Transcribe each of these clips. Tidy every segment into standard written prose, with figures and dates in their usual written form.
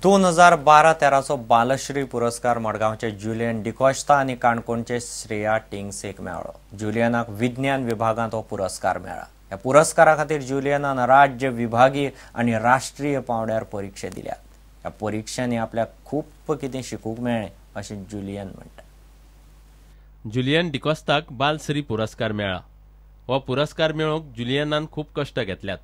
2012-13चो बालश्री पुरस्कार मडगांवचे ज्युलियन डिकॉस्ता आनी काणकोणचे श्रेया टिंगसेक मेळ्ळो. ज्युलियनाक विज्ञान विभागांत हो पुरस्कार मेळ्ळा. ह्या पुरस्कारा खातीर ज्युलियनान राज्य, विभागीय आनी राष्ट्रीय पांवड्यार परिक्षा दिल्यात. ह्या परिक्षांनी आपल्याक खूब कितें शिकूंक मेळ्ळें अशें ज्युलियन म्हणटा. ज्युलियन डिकॉस्ताक बालश्री पुरस्कार मेळ्ळा. हो पुरस्कार मेळोवंक ज्युलियनान खूब कश्ट घेतल्यात.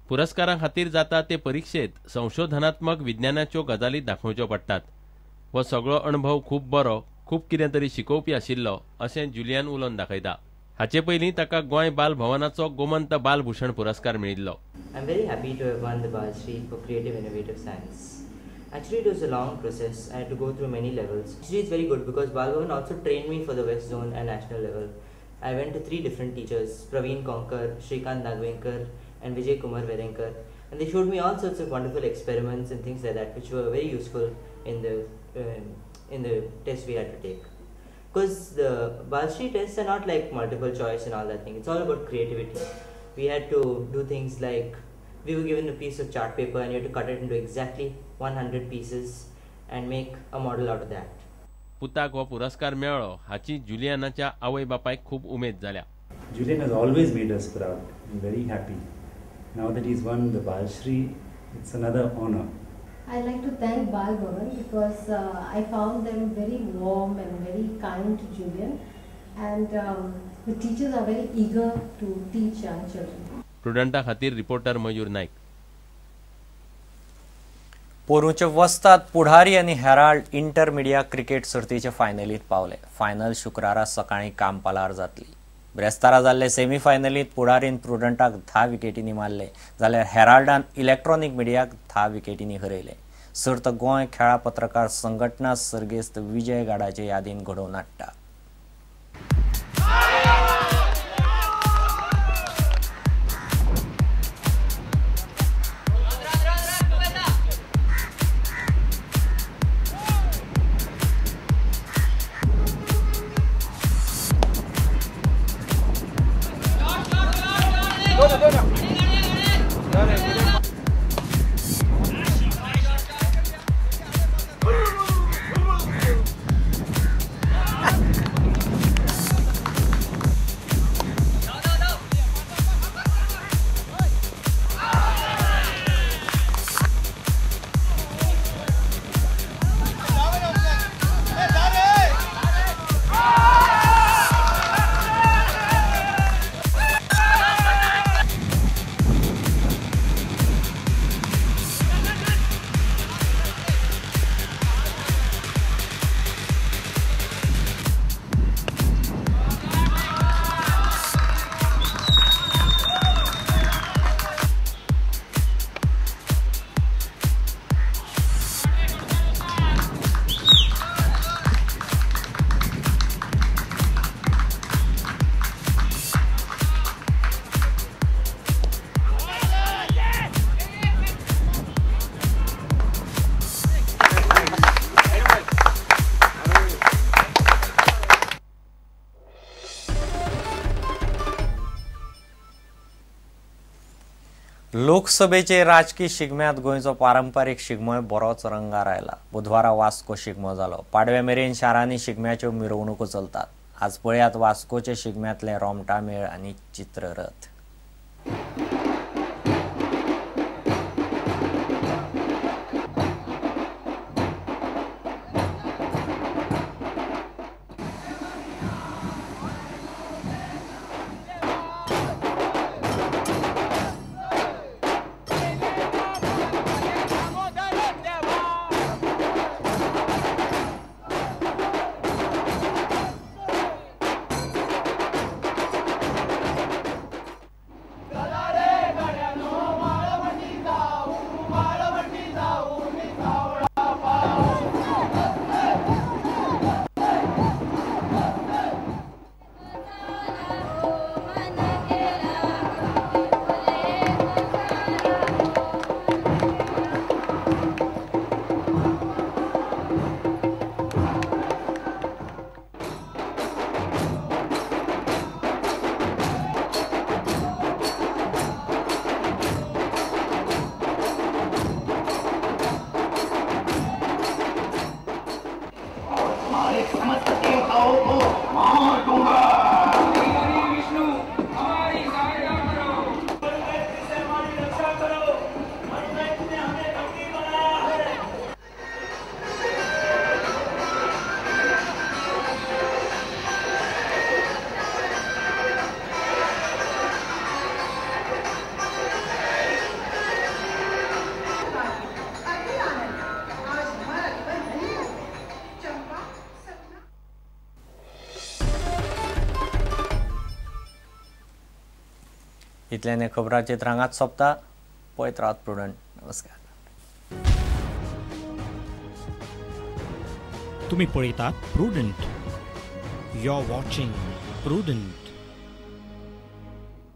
पुरस्कारा खातीर जाता ते परिक्षेत संशोधनात्मक विज्ञानाच्यो गजाली दाखोवच्यो पडटात. हो सगळो अणभव खूब बरो, खूब कितें तरी शिकोवपी आशिल्लो अशें ज्युलियन उलोवन दाखयता. हाचे पयलीं ताका गोंय बाल भवनाचो गोमंत बालभूषण पुरस्कार मेळिल्लो. I am very happy to have won the Balshri for creative innovative science. Actually, it was a long process. I had to go through many levels. Actually, it's very good because Bal Bhavan also trained me for the West Zone and national level. I went to 3 different teachers, Praveen Konkar, Shrikant Nagvenkar and Vijay Kumar Verenkar, and they showed me all sorts of wonderful experiments and things like that, which were very useful in the test we had to take. Because the Balshri tests are not like multiple choice and all that thing. It's all about creativity. We had to do things like we were given a piece of chart paper and you had to cut it into exactly 100 pieces and make a model out of that. पुताक हो पुरस्कार मेळ्ळो हाची ज्युलियनाच्या आवय बापायक खूब उमेद जाल्या. Julian has always made us proud and very happy. Now that he's won the Balshri, it's another honor. I'd like to thank Bal Bhavan because I found them very warm and very kind to Julian, and the teachers are very eager to teach young children. प्रुडंटा खातीर reporter मयूर नाईक. पोरूचे वस्ताद पुढारी आनी Herald inter media cricket सर्तीचे फायनलींत पावले. Final शुक्रारा सकाळीं कामपालार जातली. ब्रेस्तारा जाल्ले सेमीफायनलींत पुढारीन प्रुडंटाक 10 विकेटींनी मारले, जाल्यार हेराल्डान इलेक्ट्रॉनिक मिडियाक 10 विकेटींनी हरयले. सर्त गोंय खेळा पत्रकार संघटना सर्गेस्त विजय गाडाचे यादीन घडोवन हाडटा. लोकसभेचे राजकी शिगम्यांत गोंयचो पारंपारीक शिगमोय बरोच रंगार आयला. बुधवारा वास्को शिगमो जालो. पाडव्या मेरेन शारांनी शिगम्याच्यो मिरवणुको चलतात. आज पळयात वास्कोचे शिगम्यांतले रोमटामेळ आनी चित्ररथ. इतल्यान खबरांचित्र हांगाच सोंपता. पळयत रावात प्रुडंट. नमस्कार. तुम्ही पळयतात Prudent. You are watching Prudent.